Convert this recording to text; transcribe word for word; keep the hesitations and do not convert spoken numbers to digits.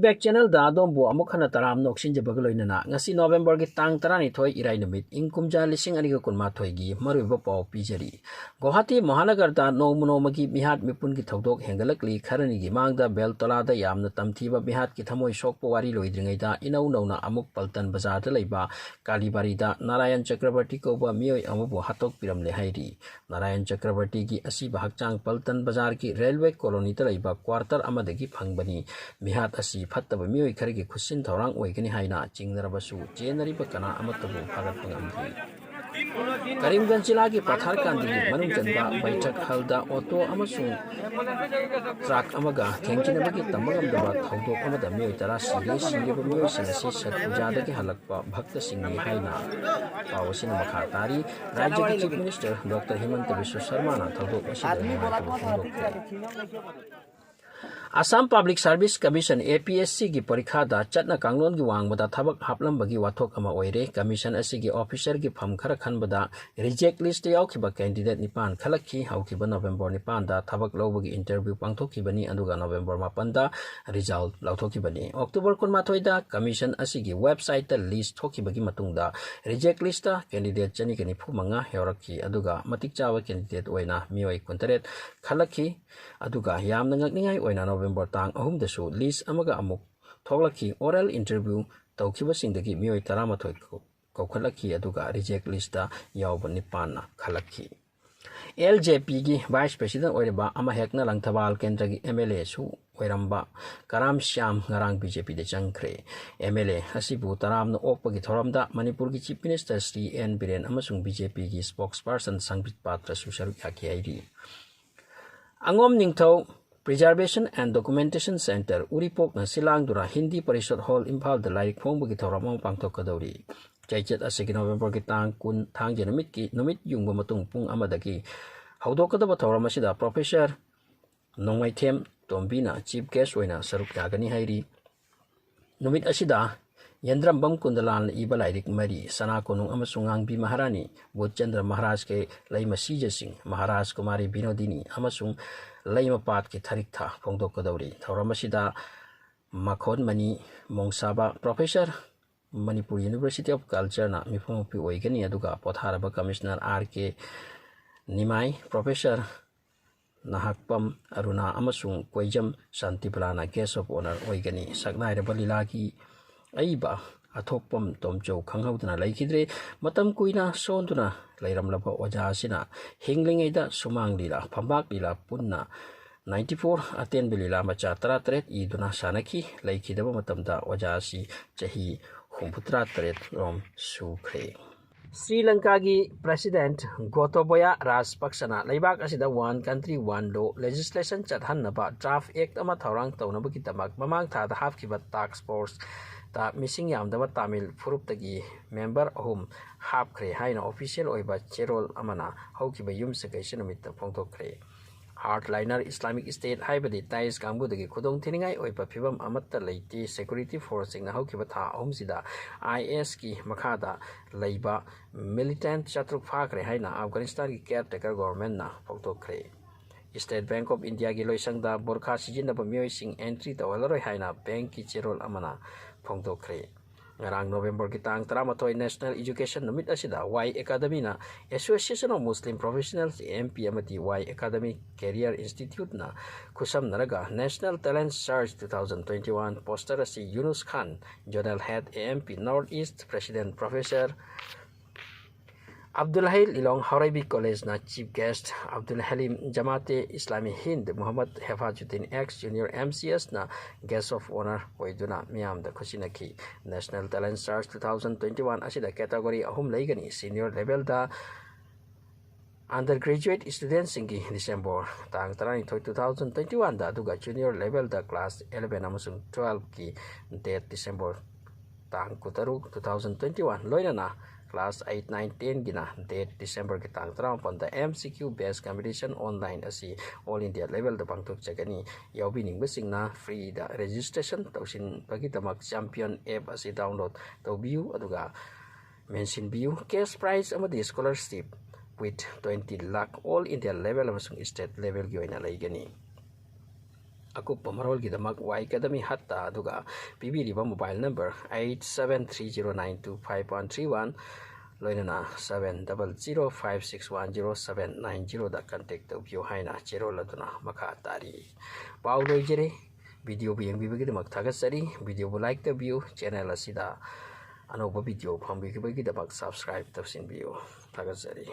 Back channelꯗ ꯑꯗꯣꯝꯕꯨ ꯑꯃꯨꯛ ꯍꯟꯅ ꯇꯔꯥꯝꯅ ꯑꯣꯛꯁꯤꯟꯖꯕꯒ ꯂꯣꯏꯅꯅ ꯉꯁꯤ Novemberꯒꯤ ꯇꯥꯡ ꯇꯔꯥꯅꯤꯊꯣꯏ ꯏꯔꯥꯏ ꯅꯨꯃꯤꯠ, ꯏꯪ ꯀꯨꯝꯖꯥ ꯂꯤꯁꯤꯡ ꯑꯅꯤꯒ ꯀꯨꯟꯃꯥꯊꯣꯏꯒꯤ ꯃꯔꯨꯑꯣꯏꯕ ꯄꯥꯎ ꯄꯤꯖꯔꯤ꯫ ꯒꯨꯋꯥꯍꯥꯇꯤ ꯃꯍꯥꯅꯒꯔꯗ ꯅꯣꯡꯃ ꯅꯣꯡꯃꯒꯤ ꯃꯤꯍꯥꯠ ꯃꯤꯄꯨꯟꯒꯤ ꯊꯧꯗꯣꯛ ꯍꯦꯟꯒꯠꯂꯛꯂꯤ꯫ ꯈꯔꯅꯤꯒꯤ ꯃꯥꯡꯗ ꯕꯦꯜꯇꯣꯂꯥꯗ ꯌꯥꯝꯅ ꯇꯝꯊꯤꯕ ꯃꯤꯍꯥꯠꯀꯤ ꯊꯃꯣꯏ ꯁꯣꯛꯄ ꯋꯥꯔꯤ ꯂꯣꯏꯗ꯭ꯔꯤꯉꯩꯗ ꯏꯅꯧ ꯅꯧꯅ ꯑꯃꯨꯛ ꯄꯜꯇꯟ ꯕꯖꯥꯔꯗ ꯂꯩꯕ ꯀꯥꯂꯤꯕꯥꯔꯤꯗ ꯅꯥꯔꯥꯌꯟ ꯆꯀ꯭ꯔꯕꯔꯇꯤ ꯀꯧꯕ ꯃꯤꯑꯣꯏ ꯑꯃꯕꯨ ꯍꯥꯠꯇꯣꯛꯄꯤꯔꯝꯂꯦ ꯍꯥꯏꯔꯤ꯫ ꯅꯥꯔꯥꯌꯟ ꯆꯀ꯭ꯔꯕꯔꯇꯤꯒꯤ ꯑꯁꯤꯕ ꯍꯛꯆꯥꯡ ꯄꯜꯇꯟ ꯕꯖꯥꯔꯒꯤ ꯔꯦꯜꯋꯦ ꯀꯣꯂꯣꯅꯤꯗ ꯂꯩꯕ quarter ꯑꯃꯗꯒꯤ ꯐꯪꯕꯅꯤ꯫ ꯃꯤꯍꯥꯠ ꯑꯁꯤ ꯐꯠꯇꯕ ꯃꯤꯑꯣꯏ ꯈꯔꯒꯤ ꯈꯨꯠꯁꯤꯟ ꯊꯧꯔꯥꯡ ꯑꯣꯏꯒꯅꯤ ꯍꯥꯏꯅ ꯆꯤꯡꯅꯔꯕꯁꯨ ꯆꯦꯟꯅꯔꯤꯕ ꯀꯅꯥ ꯑꯃꯠꯇꯕꯨ ꯐꯥꯒꯠꯄ ꯉꯝꯗ꯭ꯔꯤ꯫ ꯀꯔꯤꯝꯒꯟꯖ ꯖꯤꯂꯥꯒꯤ ꯄꯊꯥꯔꯀꯥꯟꯗꯒꯤ ꯃꯅꯨꯡ ꯆꯟꯕ ꯕꯩꯊꯛ ꯍꯜꯗ ꯑꯣꯇꯣ ꯑꯃꯁꯨꯡ ꯇ꯭ꯔꯛ ꯑꯃꯒ ꯊꯦꯡꯖꯤꯟꯅꯕꯒꯤ ꯇꯝꯕ ꯉꯝꯗꯕ ꯊꯧꯗꯣꯛ ꯑꯃꯗ ꯃꯤꯑꯣꯏ ꯇꯔꯥ ꯁꯤꯔꯦ꯫ ꯁꯤꯔꯤꯕ ꯃꯤꯑꯣꯏꯁꯤꯡ ꯑꯁꯤ ꯁꯠ ꯄꯨꯖꯥꯗꯒꯤ ꯍꯜꯂꯛꯄ ꯚꯛꯇꯁꯤꯡꯅꯤ ꯍꯥꯏꯅ ꯄꯥꯎ ꯑꯁꯤꯅ ꯃꯈꯥ ꯇꯥꯔꯤ꯫ ꯔꯥꯖ꯭ꯌꯒꯤ Chief Minister Doctor ꯍꯤꯃꯟꯇ ꯕꯤꯁ꯭ꯋ ꯁꯔꯃꯥꯅ ꯊꯧꯗꯣꯛ ꯑꯁꯤꯗ ꯅꯨꯡꯉꯥꯏꯇꯕ ꯐꯣꯡꯗꯣꯛꯈ꯭ꯔꯦ꯫ Assam Public Service Commission, APSCꯒꯤ ꯄꯔꯤꯈꯥꯗ ꯆꯠꯅ ꯀꯥꯡꯂꯣꯟꯒꯤ ꯋꯥꯡꯃꯗ ꯊꯕꯛ ꯍꯥꯞꯂꯝꯕꯒꯤ ꯋꯥꯊꯣꯛ ꯑꯃ ꯑꯣꯏꯔꯦ꯫ Commission ꯑꯁꯤꯒꯤ officerꯒꯤ ꯐꯝ ꯈꯔ ꯈꯟꯕꯗ reject listꯇ ꯌꯥꯎꯈꯤꯕ candidate ꯅꯤꯄꯥꯟ ꯈꯜꯂꯛꯈꯤ꯫ ꯍꯧꯈꯤꯕ November ꯅꯤꯄꯥꯟꯗ ꯊꯕꯛ ꯂꯧꯕꯒꯤ interview ꯄꯥꯡꯊꯣꯛꯈꯤꯕꯅꯤ, ꯑꯗꯨꯒ November ꯃꯥꯄꯟꯗ result ꯂꯥꯎꯊꯣꯛꯈꯤꯕꯅꯤ꯫ October ꯀꯨꯟꯃꯥꯊꯣꯏꯗ commission ꯑꯁꯤꯒꯤ websiteꯇ list ꯊꯣꯛꯈꯤꯕꯒꯤ ꯃꯇꯨꯡꯗ reject listꯇ candidate ꯆꯅꯤꯒ ꯅꯤꯐꯨ ꯃꯉꯥ ꯌꯥꯎꯔꯛꯈꯤ, ꯑꯗꯨꯒ ꯃꯇꯤꯛ ꯆꯥꯕ candidate ꯑꯣꯏꯅ ꯃꯤꯑꯣꯏ ꯀꯨꯟꯇꯔꯦꯠ ꯈꯜꯂꯛꯈꯤ꯫ ꯑꯗꯨꯒ ꯌꯥꯝꯅ ꯉꯛꯅꯤꯡꯉꯥꯏ ꯑꯣꯏꯅ November ꯇꯥꯡ ꯑꯍꯨꯝꯗꯁꯨ list ꯑꯃꯒ ꯑꯃꯨꯛ ꯊꯣꯛꯂꯛꯈꯤ꯫ Oral interview ꯇꯧꯈꯤꯕꯁꯤꯡꯗꯒꯤ ꯃꯤꯑꯣꯏ ꯇꯔꯥꯃꯥꯊꯣꯏ ꯀꯧ-, ꯀꯧꯈꯠꯂꯛꯈꯤ, ꯑꯗꯨꯒ reject listꯇ ꯌꯥꯎꯕ ꯅꯤꯄꯥꯟꯅ ꯈꯜꯂꯛꯈꯤ꯫ LJPꯒꯤ Vice President ꯑꯣꯏꯔꯤꯕ ꯑꯃꯍꯦꯛꯅ ꯂꯪꯊꯕꯥꯜ ꯀꯦꯟꯗ꯭ꯔꯒꯤ MLAꯁꯨ ꯑꯣꯏꯔꯝꯕ ꯀꯔꯥꯝ ꯁ꯭ꯌꯥꯝ ꯉꯔꯥꯡ BJPꯗ ꯆꯪꯈ꯭ꯔꯦ꯫ MLA ꯑꯁꯤꯕꯨ ꯇꯔꯥꯝꯅ ꯑꯣꯛꯄꯒꯤ ꯊꯧꯔꯝꯗ ꯃꯅꯤꯄꯨꯔꯒꯤ Chief Minister Shri N Biren ꯑꯃꯁꯨꯡ BJPꯒꯤ spokesperson ꯁꯪꯕꯤꯠ ꯄꯥꯇ꯭ꯔꯁꯨ ꯁꯔꯨꯛ ꯌꯥꯈꯤ ꯍꯥꯏꯔꯤ꯫ ꯑꯉꯣꯝ ꯅꯤꯡꯊꯧ Preservation and Documentation Centre, ꯎꯔꯤꯄꯣꯛꯅ ꯁꯤꯜ ꯂꯥꯡꯗꯨꯅ ꯍꯤꯟꯗꯤ ꯄꯔꯤꯁꯠ ꯍꯣꯜ ꯏꯝꯐꯥꯜꯗ ꯂꯥꯏꯔꯤꯛ ꯐꯣꯡꯕꯒꯤ ꯊꯧꯔꯝ ꯑꯃ ꯄꯥꯡꯊꯣꯛꯀꯗꯧꯔꯤ꯫ ꯆꯩꯆꯠ ꯑꯁꯤꯒꯤ Novemberꯒꯤ ꯇꯥꯡ ꯀꯨꯟ, ꯊꯥꯡꯖ ꯅꯨꯃꯤꯠꯀꯤ ꯅꯨꯃꯤꯠ ꯌꯨꯡꯕ ꯃꯇꯨꯡ ꯄꯨꯡ ꯑꯃꯗꯒꯤ ꯍꯧꯗꯣꯛꯀꯗꯕ ꯊꯧꯔꯝ ꯑꯁꯤꯗ Professor ꯅꯣꯡꯃꯩꯊꯦꯝ ꯇꯣꯝꯕꯤꯅ Chief Guest ꯑꯣꯏꯅ ꯁꯔꯨꯛ ꯌꯥꯒꯅꯤ ꯍꯥꯏꯔꯤ꯫ ꯅꯨꯃꯤꯠ ꯑꯁꯤꯗ ꯌꯦꯟꯗ꯭ꯔꯝꯕꯝ ꯀꯨꯟꯗꯂꯥꯜꯅ ꯏꯕ ꯂꯥꯏꯔꯤꯛ ꯃꯔꯤ, ꯁꯅꯥ ꯀꯣꯅꯨꯡ ꯑꯃꯁꯨꯡ ꯉꯥꯡꯕꯤ ꯃꯍꯥꯔꯥꯅꯤ, ꯕꯨꯙꯆꯟꯗ꯭ꯔ ꯃꯍꯥꯔꯥꯖꯀꯤ ꯂꯩꯃ ꯁꯤꯖꯁꯤꯡ, ꯃꯍꯥꯔꯥꯖ ꯀꯨꯃꯥꯔꯤ ꯕꯤꯅꯣꯗꯤꯅꯤ ꯑꯃꯁꯨꯡ ꯂꯩꯃ ꯄꯥꯠꯀꯤ ꯊꯔꯤꯛꯊ ꯐꯣꯡꯗꯣꯛꯀꯗꯧꯔꯤ꯫ ꯊꯧꯔꯝ ꯑꯁꯤꯗ ꯃꯈꯣꯟꯃꯅꯤ ꯃꯣꯡꯁꯥꯕ, Professor, Manipur University of Culture ꯅ ꯃꯤꯐꯝ ꯃꯄꯨ ꯑꯣꯏꯒꯅꯤ, ꯑꯗꯨꯒ ꯄꯣꯊꯥꯔꯕ Commissioner ꯑꯥꯔ ꯀꯦ ꯅꯤꯃꯥꯏ, Professor ꯅꯍꯥꯛꯄꯝ ꯑꯔꯨꯅꯥ ꯑꯃꯁꯨꯡ ꯀꯣꯏꯖꯝ ꯁꯥꯟꯇꯤꯕꯂꯥꯅ Guest of Honour ꯑꯣꯏꯒꯅꯤ꯫ ꯁꯛꯅꯥꯏꯔꯕ ꯂꯤꯂꯥꯒꯤ ꯑꯏꯕ ꯑꯊꯣꯛꯄꯝ ꯇꯣꯝꯆꯧ ꯈꯪꯍꯧꯗꯅ ꯂꯩꯈꯤꯗ꯭ꯔꯦ꯫ ꯃꯇꯝ ꯀꯨꯏꯅ ꯁꯣꯟꯗꯨꯅ ꯂꯩꯔꯝꯂꯕ ꯑꯣꯖꯥ ꯑꯁꯤꯅ ꯍꯤꯡꯂꯤꯉꯩꯗ ꯁꯨꯃꯥꯡ ꯂꯤꯂꯥ, ꯐꯝꯕꯥꯛ ꯂꯤꯂꯥ ꯄꯨꯟꯅ ninety four, ꯑꯇꯦꯟꯕ ꯂꯤꯂꯥ ꯃꯆꯥ ꯇꯔꯥꯇꯔꯦꯠ ꯏꯗꯨꯅ ꯁꯥꯟꯅꯈꯤ꯫ ꯂꯩꯈꯤꯗꯕ ꯃꯇꯝꯗ ꯑꯣꯖꯥ ꯑꯁꯤ ꯆꯍꯤ ꯍꯨꯝꯐꯨꯇꯔꯥ ꯇꯔꯦꯠ ꯔꯣꯝ ꯁꯨꯈ꯭ꯔꯦ꯫ ꯁ꯭ꯔꯤ ꯂꯪꯀꯥꯒꯤ President ꯒꯣꯇꯣꯕꯌꯥ ꯔꯥꯖꯄꯛꯁꯅ ꯂꯩꯕꯥꯛ ꯑꯁꯤꯗ One Country One Law legislation ꯆꯠꯍꯟꯅꯕ Draft Act ꯑꯃ ꯊꯧꯔꯥꯡ ꯇꯧꯅꯕꯒꯤꯗꯃꯛ ꯃꯃꯥꯡ ꯊꯥꯗ ꯍꯥꯞꯈꯤꯕ Task Force ꯇ ꯃꯤꯁꯤꯡ ꯌꯥꯝꯗꯕ ꯇꯥꯃꯤꯜ ꯐꯨꯔꯨꯞꯇꯒꯤ member ꯑꯍꯨꯝ ꯍꯥꯞꯈ꯭ꯔꯦ ꯍꯥꯏꯅ official ꯑꯣꯏꯕ ꯆꯦꯔꯣꯜ ꯑꯃꯅ ꯍꯧꯈꯤꯕ ꯌꯨꯝꯁꯀꯩꯁ ꯅꯨꯃꯤꯠꯇ ꯐꯣꯡꯗꯣꯛꯈ꯭ꯔꯦ꯫ Hardliner Islamic State ꯍꯥꯏꯕꯗꯤ ꯇꯥꯏꯁ ꯀꯥꯡꯕꯨꯗꯒꯤ ꯈꯨꯗꯣꯡꯊꯤꯅꯤꯡꯉꯥꯏ ꯑꯣꯏꯕ ꯐꯤꯕꯝ ꯑꯃꯠꯇ ꯂꯩꯇꯦ꯫ Security force ꯁꯤꯡꯅ ꯍꯧꯈꯤꯕ ꯊꯥ ꯑꯍꯨꯝꯁꯤꯗ ꯑꯥꯏ ꯑꯦꯁ ꯀꯤ ꯃꯈꯥꯗ ꯂꯩꯕ militant ꯆꯥꯇ꯭ꯔꯨꯛ ꯐꯥꯈ꯭ꯔꯦ ꯍꯥꯏꯅ ꯑꯐꯒꯥꯅꯤꯁꯇꯥꯟꯒꯤ caretaker government ꯅ ꯐꯣꯡꯗꯣꯛꯈ꯭ꯔꯦ꯫ State Bank of India ꯒꯤ ꯂꯣꯏꯁꯪꯗ ꯕꯨꯔꯈꯥ ꯁꯤꯖꯤꯟꯅꯕ ꯃꯤꯑꯣꯏꯁꯤꯡ entry ꯇꯧꯍꯜꯂꯔꯣꯏ ꯍꯥꯏꯅ bank ꯀꯤ ꯆꯦꯔꯣꯜ ꯑꯃꯅ ꯐꯣꯡꯗꯣꯛꯈ꯭ꯔꯦ꯫ ꯉꯔꯥꯡ November ꯒꯤ ꯇꯥꯡ ꯇꯔꯥꯃꯥꯊꯣꯏ National Education ꯅꯨꯃꯤꯠ ꯑꯁꯤꯗ Y Academy ꯅ Association of Muslim Professionals, A M P, ꯑꯃꯗꯤ Y Academy Career Institute ꯅ ꯈꯨꯠꯁꯝꯅꯔꯒ National Talent Search two thousand twenty one poster ꯑꯁꯤ Yunus Khan, Zonal Head, A M P North East, President Professor Abdul Hayy Lilong, Haoraibi College ꯅ Chief Guest, Abdul Halim, Jamaat-e-Islami Hind, Muhammad Hefazuddin X, Junior M C S ꯅ Guest of Honour ꯑꯣꯏꯗꯨꯅ ꯃꯤꯌꯥꯝꯗ ꯈꯨꯠꯁꯤꯟꯅꯈꯤ꯫ National Talent Search two thousand twenty one ꯑꯁꯤꯗ category ꯑꯍꯨꯝ ꯂꯩꯒꯅꯤ: senior level ꯗ undergraduate student ꯁꯤꯡꯒꯤ December ꯇꯥꯡ ꯇꯔꯥꯅꯤꯊꯣꯏ, two thousand twenty one ꯗ, ꯑꯗꯨꯒ junior level ꯗ class eleven ꯑꯃꯁꯨꯡ twelve ꯀꯤ date December ꯇꯥꯡ ꯀꯨꯟꯇꯔꯨꯛ, two thousand twenty one, ꯂꯣꯏꯅꯅ class eight, nine, ten ꯒꯤꯅ date December ꯒꯤ ꯇꯥꯡ ꯇꯔꯥꯃꯥꯄꯟꯗ M C Q based competition online ꯑꯁꯤ all India level ꯗ ꯄꯥꯡꯊꯣꯛꯆꯒꯅꯤ꯫ ꯌꯥꯎꯕꯤꯅꯤꯡꯕꯁꯤꯡꯅ free ꯗ registration ꯇꯧꯁꯤꯟꯕꯒꯤꯗꯃꯛ Champion app ꯑꯁꯤ download ꯇꯧꯕꯤꯌꯨ, ꯑꯗꯨꯒ ꯃꯦꯟꯁꯤꯟꯕꯤꯌꯨ꯫ Cash prize ꯑꯃꯗꯤ scholarship with twenty lakh all India level ꯑꯃꯁꯨꯡ state level ꯒꯤ ꯑꯣꯏꯅ ꯂꯩꯒꯅꯤ꯫ ꯑꯀꯨꯞꯄ ꯃꯔꯣꯜꯒꯤꯗꯃꯛ ꯋꯥꯏ ꯑꯦꯀꯥꯗꯃꯤ ꯍꯠꯇ ꯑꯗꯨꯒ ꯄꯤꯕꯤꯔꯤꯕ mobile number eight seven three zero nine two five one three one, ꯂꯣꯏꯅꯅ seven double zero five six one zero seven nine zeroꯗ contact ꯇꯧꯕꯤꯌꯨ ꯍꯥꯏꯅ ꯆꯦꯔꯣꯜ ꯑꯗꯨꯅ ꯃꯈꯥ ꯇꯥꯔꯤ꯫ ꯄꯥꯎ ꯂꯣꯏꯖꯔꯦ꯫ Videoꯕꯨ ꯌꯦꯡꯕꯤꯕꯒꯤꯗꯃꯛ ꯊꯥꯒꯠꯆꯔꯤ꯫ Videoꯕꯨ like ꯇꯧꯕꯤꯌꯨ꯫ Channel ꯑꯁꯤꯗ ꯑꯅꯧꯕ video ꯐꯪꯕꯤꯕꯒꯤꯗꯃꯛ subscribe ꯇꯧꯁꯤꯟꯕꯤꯌꯨ꯫ ꯊꯥꯒꯠꯆꯔꯤ꯫